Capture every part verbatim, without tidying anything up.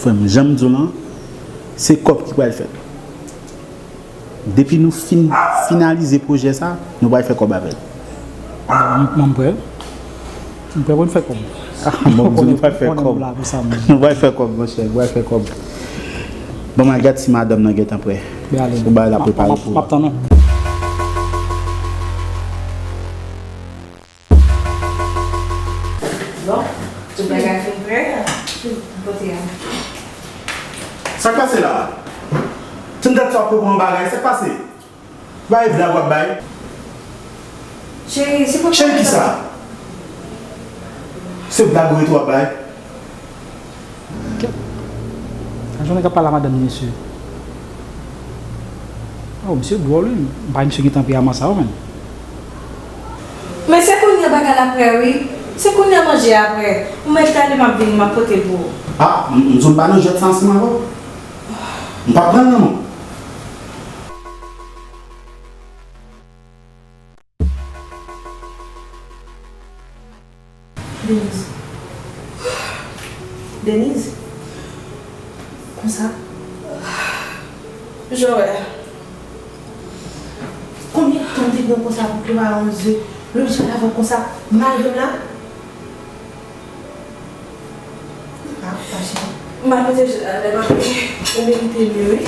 Frè m, jan m di w lan, se kòb ki pral fèt. Depi nou fin finalize pwojè sa, nou pral fè kòb avè l. Mwen, mwen prè. Mwen prè pou n fè kòb. Ah, bon, m di nou pral fè kòb. Nou pral fè kòb, monchè, nou pral fè kòb. Bon, m al gad si madanm nan gentan prè. Pou bagay la prepare pou ou. M ap tann ou. Bon, tout bagay fin prè. Pote a. Sa k pase la? Tandè sa w ap pran bagay, sa k pase? Bay blag w ap bay. Cheri, se pou... Cheri kisa? Se blag ou rete w ap bay? Kèt. An jounen k ap pale a madanm mesye. Oh, misye dwòl wi. M pa wè misye gentan peye aman sa yo, menn. Men se kounye a bagay la prè wi. Se kounye a manje a prè. Ou mèt talè m ap vini, m ap pote l pou ou. Ah, m m di w m pa nan jwèt sa ansanm avè w. M p ap pran l nan men w. Denise. Denise. Konsa. Jan w wè a. Konbyen tan w te pran konsa pou prepare yon ze? Lè w sot avè w konsa, malgre m la? Ah, pa chita. M al pote je a, lè m ap vini, ou merite mye wi.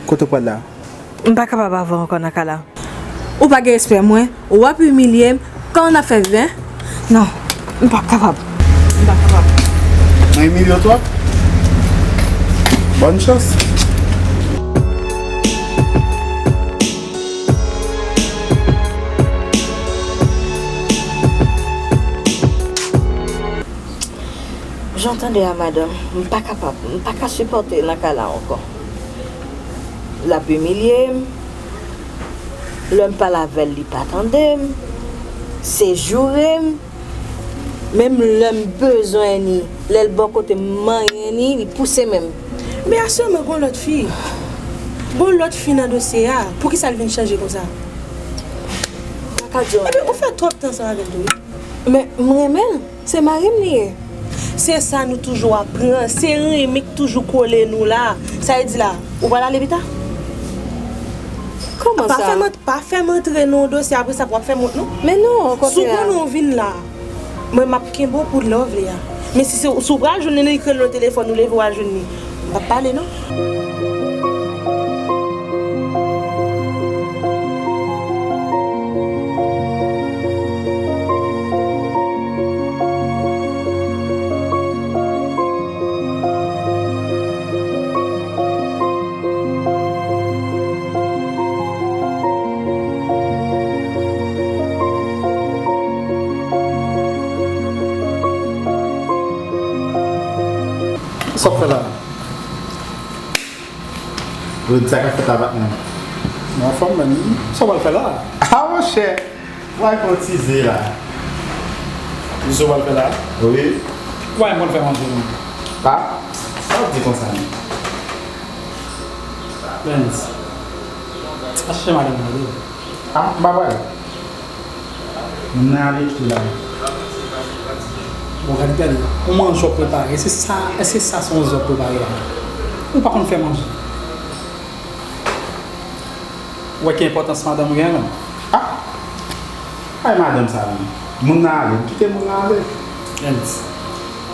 Kote w pral la? M pa kapab avè w ankò nan kay la. Ou pa gen respè mwen, w ap imilye m, kòman n ap fè viv, en? Non, m pa kapab. M pa kapab. Mwen imilye w twòp? Bòn chans. Jan w tande a, madanm, m pa kapab, m pa ka sipòte nan kay la ankò. L ap imilye m, lè m pale avè l, li pa tande m, se joure m, menm lè m bezwen ni, lè l bò kote m manyen ni, li pouse men m. Men asyèlman gon lòt fi, gon lòt fi nan dosye a, poukisa l vin chanje konsa? M pa ka di w anyen. Epi ou fè twòp tan ansanm avè l tou wi. Men m renmen l. Se mari m li ye. Se sa nou toujou ap pran. Se renmen k toujou kole nou la. Sa vle di la, ou pral ale pita? Kòman sa? Pa fè m ant-, pa fè m antre nan yon dosye, apre sa pou w ap fè m wont, non. Men non, okontrè. Si w konnen w vin la, mwen m ap kenbe w pou lè w vle a. Men si se, si w pral jwenn li, nan ekri l nan telefòn, ou leve w al jwenn li, m p ap pale, non. Sa w ap fè la? Redi sa k ap fèt avèk mwen. Mwen anfòm menm. Sa w pral fè la? Ah, monchè! W al fè yon ti ze la. Ze w pral fè la? Wi. W a konn fè manje menm. Pa? Sa w di konsa menm? Lens. Achte madanm nan, wi. Ah, m pa pral. Moun nan ale tou la. Bon, gade, gade. Yon manje w ap prepare. Èske sa, èske sa se yon ze w ap prepare a? Ou pa konn fè manje. Ou wè ki enpòtans madanm ou genyen menm? Ah! Ay, madanm sa menm. Moun nan ale. Kite moun nan ale. Lens.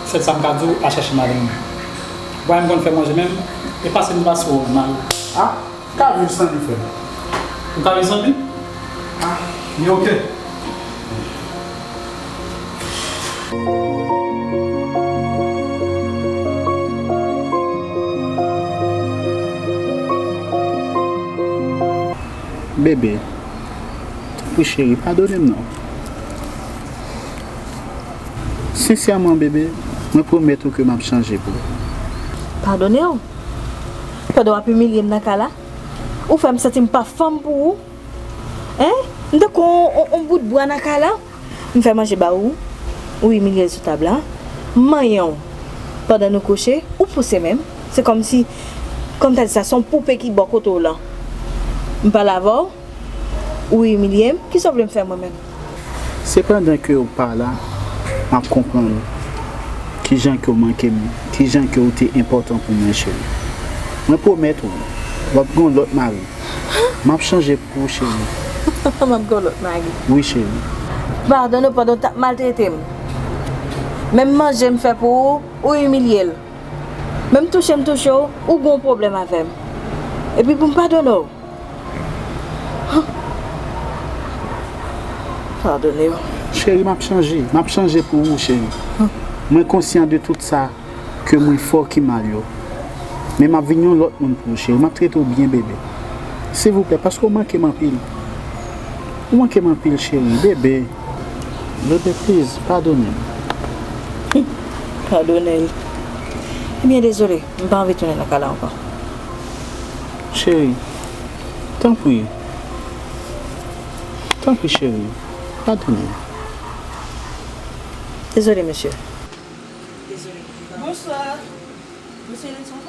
Sèl sa m ka di w, al chache madanm ou. Ou pa menm konn fè manje menm. E pase m pase w mal. Ah! Ka viv san li, frè. Ou ka viv san li? Ah, li oke. Bebe, tanpri cheri, padone m non. Sensèman, bebe, Mwen pwomèt ou ke m ap chanje pou ou. Padone w. Pandan w ap imilye m nan kay la, ou fè m santi m pa fanm pou ou. Hein? M tankou yon, yon, yon bout bwa nan kay la. M fè manje ba ou, ou imilye l sou tab la. M manyen w pandan nou kouche, ou pouse men m. Se kòmsi, kòm ta di sa, se yon poupe ki bò kote w lan. M pale avè w, ou imilye m, kisa w vle m fè mwen menm? Se pandan ke w pa la, m ap konprann kijan ke w manke m, kijan ke w te enpòtan pou mwen, cheri. Mwen pwomèt ou, w ap gen yon lòt mari. M ap chanje pou ou, cheri. M ap gen yon lòt mari. Wi, cheri. Padone w pandan w t ap maltrete m. Menm manje m fè pou ou, ou imilye l. Menm touche m touche w, ou gen yon pwoblèm avè m. Epi pou m padone w. Padone w. Cheri, m ap chanje. M ap chanje pou ou, cheri. Mwen konsyan de tout sa ke mwen fè w ki mal yo. Men m ap vin yon lòt moun pou ou, cheri. M ap trete w byen, bebe. Silvouplè, paske w manke m anpil. Ou manke m anpil, cheri. Bebe. Bebe, please, padone m. Padone l. Ebyen, dezole. M pa anvi tounen nan kay la ankò. Cheri, tanpri. Tanpri, cheri. Padone m. Dezole, mesye. Dezole. Bonswa. Mesye Nelson,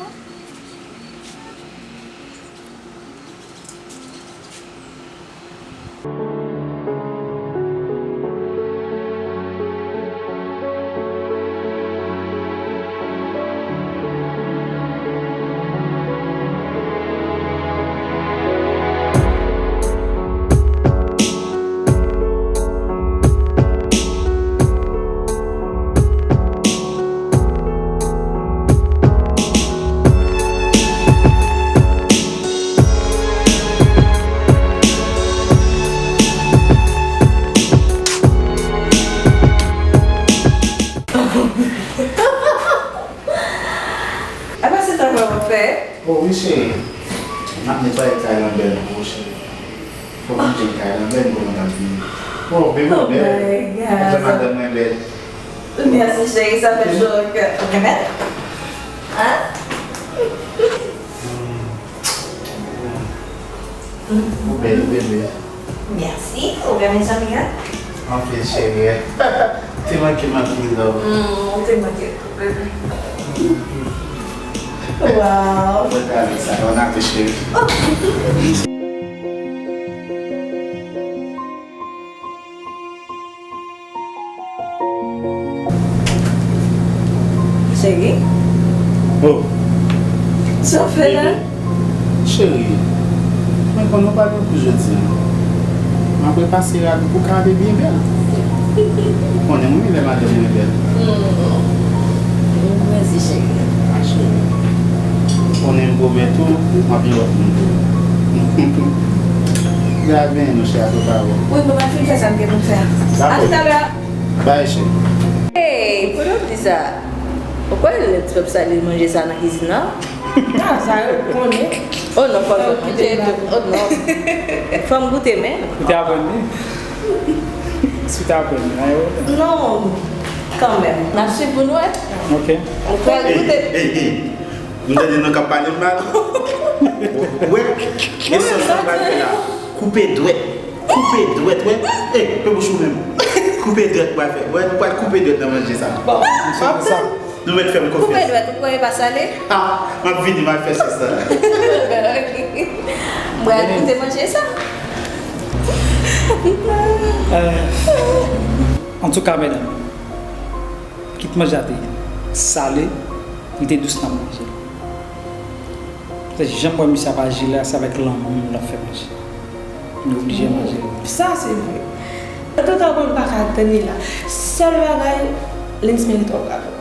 Apa se travay w ap fè? O wi, cheri. M ap netwaye kay lan bèl pou ou, cheri. Fò m netwaye kay lan bèl, m konnen w ap vini. O, bebe, w bèl. Madanm mwen bèl. Mèsi, cheri, sa fè cho nan kè. Ou renmen? Hein? Ou bèl, bebe. Mèsi. Ou renmen jan m ye a? Anpil, cheri. Te manke m anpil, love. Hmm, ou te manke m tou, bebe. Wow. Mwen ta renmen sa. Bon apeti, cheri. Cheri? Oh. Sa w fè la? Bebe. Cheri, mwen konnen w pa gen pou jodi a. M ap repase rad ou pou ka ale byen bèl. Ou konnen mwen renmen lè madanm mwen bèl. Hmm. Mèsi, cheri. A, cheri. Ou konnen m pwomèt ou, m ap yon lòt moun pou ou. Gade byen non, cheri, a tout pawòl. Wi, bon, m ap fin fè sa m gen pou m fè a. Dakò. A toutalè. Bye, cheri. Hey, kote w di sa? Ou kwè lè ti pèp sa li manje sa nan kizin nan? Ah, sa yo konnen. Oh non, fò m manje. Oh non. Fò m goute, men. Ou te aprann li? Si w te aprann li, nan yo? Non, kanmenm. N ap swiv pou n wè. Ok. Ou kwè goute. Hey, hey, hey. M tande nou k ap pale m mal. Ou wè? E sa sa pral fè la? Koupe dwèt. Koupe dwèt, wè. Ey, pe bouch ou menm. Koupe dwèt pral fè. Wè, nou pral koupe dwèt nan manje sa. Bon, nou mèt fè m konfyans. Koupe dwèt, ou kwè e pa sale? Ah, m ap vini, m al fè sos la. Mwen al goute manje sa. Euh, antouka, medam, kit manje a te sale, li te dous nan manje. Se jan m wè misye ap aji la, se avèk lanmou l ap fè manje. Nou oblije manje. Sa se vre. Antouka, mwen m pa ka tann li la. Sèl bagay, Lens merite yon gato.